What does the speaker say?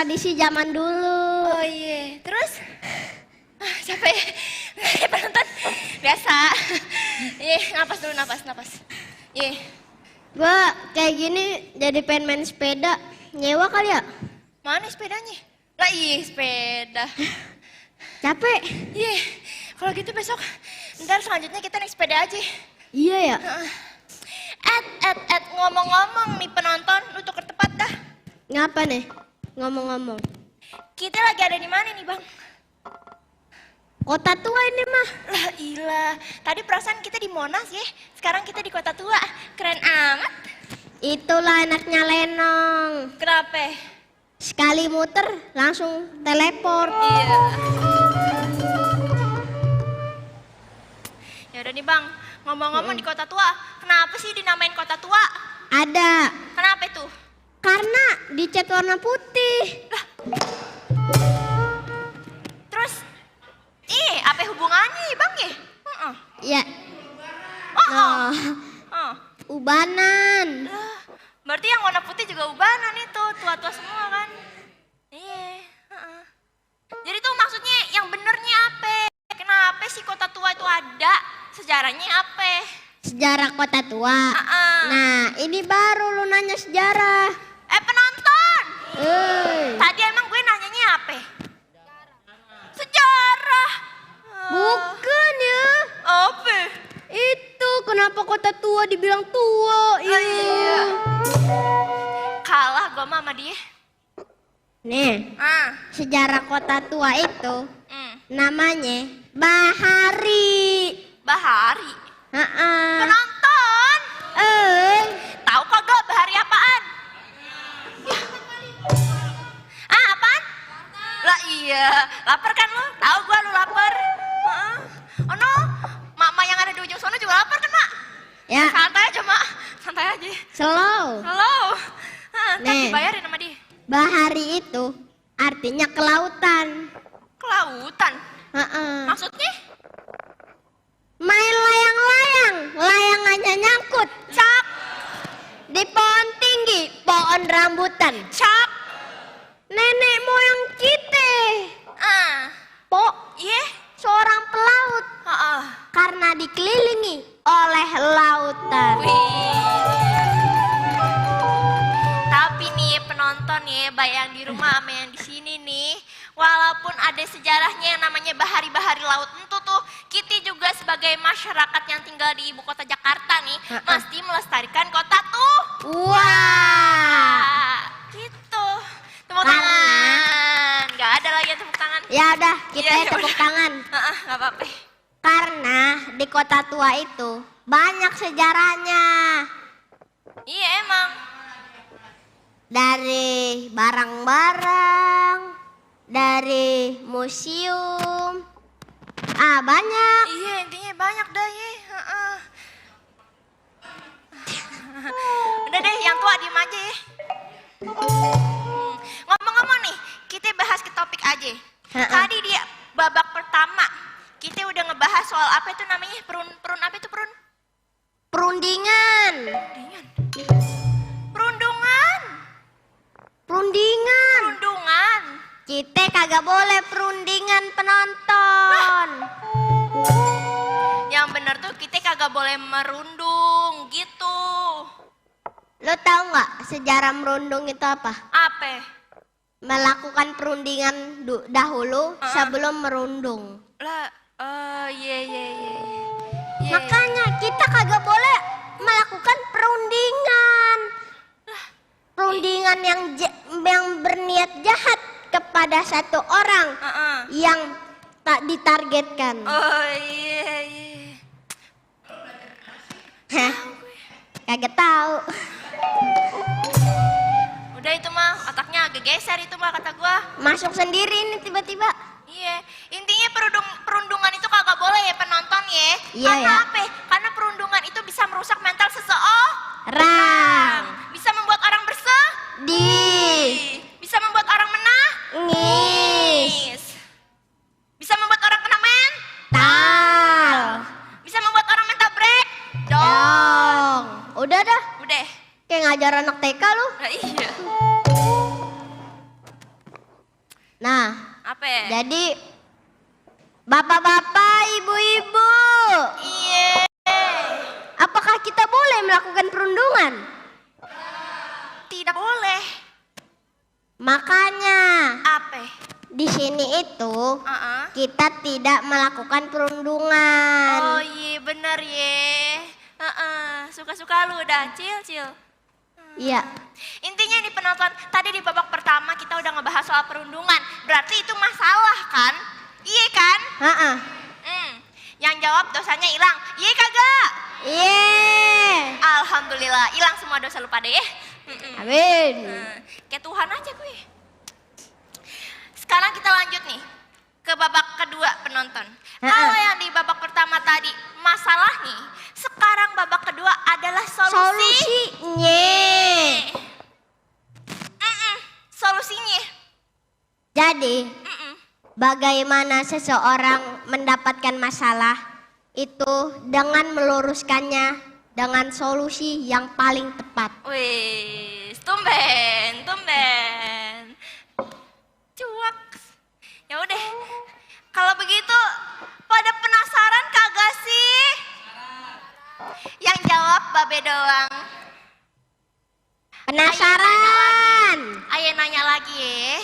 tradisi zaman dulu. Oh iya, terus? Capek ya? Penonton? Biasa. Iya, napas dulu, napas. Iya. Gua kayak gini jadi pengen main sepeda. Nyewa kali ya? Mana sepedanya? Lah iya, sepeda. Capek. Iya, kalau gitu besok ntar selanjutnya kita naik sepeda aja. Iya ya? Ngomong-ngomong nih penonton, lu tuker tepat dah. Ngapa nih? Ngomong-ngomong. Kita lagi ada di mana nih bang? Kota tua ini mah. Lah ilah, tadi perasaan kita di Monas ya, sekarang kita di Kota Tua. Keren amat. Itulah enaknya Lenong. Kenapa? Sekali muter langsung teleport. Iya. Ya udah nih bang, ngomong-ngomong di Kota Tua, kenapa sih dinamain Kota Tua? Ada. Kenapa itu? Karena dicat warna putih. Lah. Terus, apa hubungannya bang ya? Ya. Ubanan. Lah, berarti yang warna putih juga ubanan itu, tua-tua semua kan? Iya. Jadi tuh maksudnya yang benernya apa? Kenapa sih Kota Tua itu ada? Sejarahnya apa? Sejarah Kota Tua. Nah, ini baru lu nanya sejarah. Penonton! Tadi emang gue nanyanya apa? Sejarah. Bukan ya. Apa? Itu kenapa Kota Tua dibilang tua? Iya. Kalah gue sama dia. Nih, sejarah Kota Tua itu namanya Bahari. Bahari? Heeh. Penonton? Tahu kagak Bahari apaan? Apaan? Lah iya, lapar kan lu? Tahu gua lu lapar. Oh no, mama yang ada di ujung sana juga lapar kan, Mak? Ya. Santai aja, Mak. Santai aja. Slow. Halo. Ntar Nih. dibayarin sama dia. Bahari itu artinya kelautan. Kelautan? Heeh. Maksudnya? Main layang-layang, layangannya nyangkut. Cak. Di pohon tinggi, pohon rambutan. Cak. Nenek moyang kita. Iya? Seorang pelaut. Karena dikelilingi oleh lautan. Tapi nih penonton ya, bayang di rumah sama yang di sini nih, walaupun ada sejarahnya yang namanya bahari-bahari laut itu tuh, kita juga sebagai masyarakat yang tinggal di ibu kota Jakarta nih, mesti melestarikan kota tuh. Wah. Gitu. Tepuk tangan. Gak ada lagi yang tepuk tangan. Ya udah, kita Iya, tepuk udah. tangan. Gak apa-apa. Karena di Kota Tua itu banyak sejarahnya. Iya emang. Dari barang-barang, dari museum. Banyak. Iya intinya banyak dah ya. Udah deh, yang tua diem aja ya. Ngomong-ngomong nih, kita bahas ke topik aja. Tadi dia babak pertama, kita udah ngebahas soal apa itu namanya? Perun apa itu perun? Perundingan. Perundungan. Perundingan. Perundungan. Kita kagak boleh perundingan penonton. Yang bener tuh kita kagak boleh merundung gitu. Lo tahu nggak sejarah merundung itu apa? Apa? Melakukan perundingan dahulu sebelum merundung. Lah, iya. Makanya kita kagak boleh melakukan perundingan. Perundingan yang berniat jahat kepada satu orang yang tak ditargetkan. Oh iya. Hah? Kagak tahu. Udah itu mah otaknya agak geser itu mah kata gua. Masuk sendiri ini tiba-tiba. Iya, intinya perundungan itu kagak boleh ya penonton ya. Iya, Karena ya. apa? Karena perundungan itu bisa merusak mental seseorang. Rang. Bisa membuat orang Di. Bisa membuat orang Ngis. Bisa membuat orang kena Tal. Bisa membuat orang mental break. Dong. Udah dah. Udah. Kayak ngajar anak TK lu. Nah, iya. Nah, Apa ya? jadi bapak-bapak, ibu-ibu, Iya. apakah kita boleh melakukan perundungan? Tidak boleh. Makanya Apa? di sini itu Heeh. kita tidak melakukan perundungan. Oh iya bener ye. Suka-suka lu udah cil. Iya. Intinya nih penonton, tadi di babak pertama kita udah ngebahas soal perundungan. Berarti itu masalah kan? Iya kan? Heeh. Yang jawab dosanya hilang. Iya kagak? Iya. Alhamdulillah, hilang semua dosa lu pada ya. Amin. Kayak Tuhan aja gue. Sekarang kita lanjut nih ke babak kedua penonton. Kalau yang di babak pertama tadi masalah nih, sekarang babak kedua adalah Solusinya. Solusinya. Jadi, bagaimana seseorang mendapatkan masalah itu dengan meluruskannya dengan solusi yang paling tepat. Wih, tumben. Cuak. Ya udah. Kalau begitu, pada penasaran kagak sih? Yang jawab Babe doang. Penasaran? Ayo nanya lagi ya.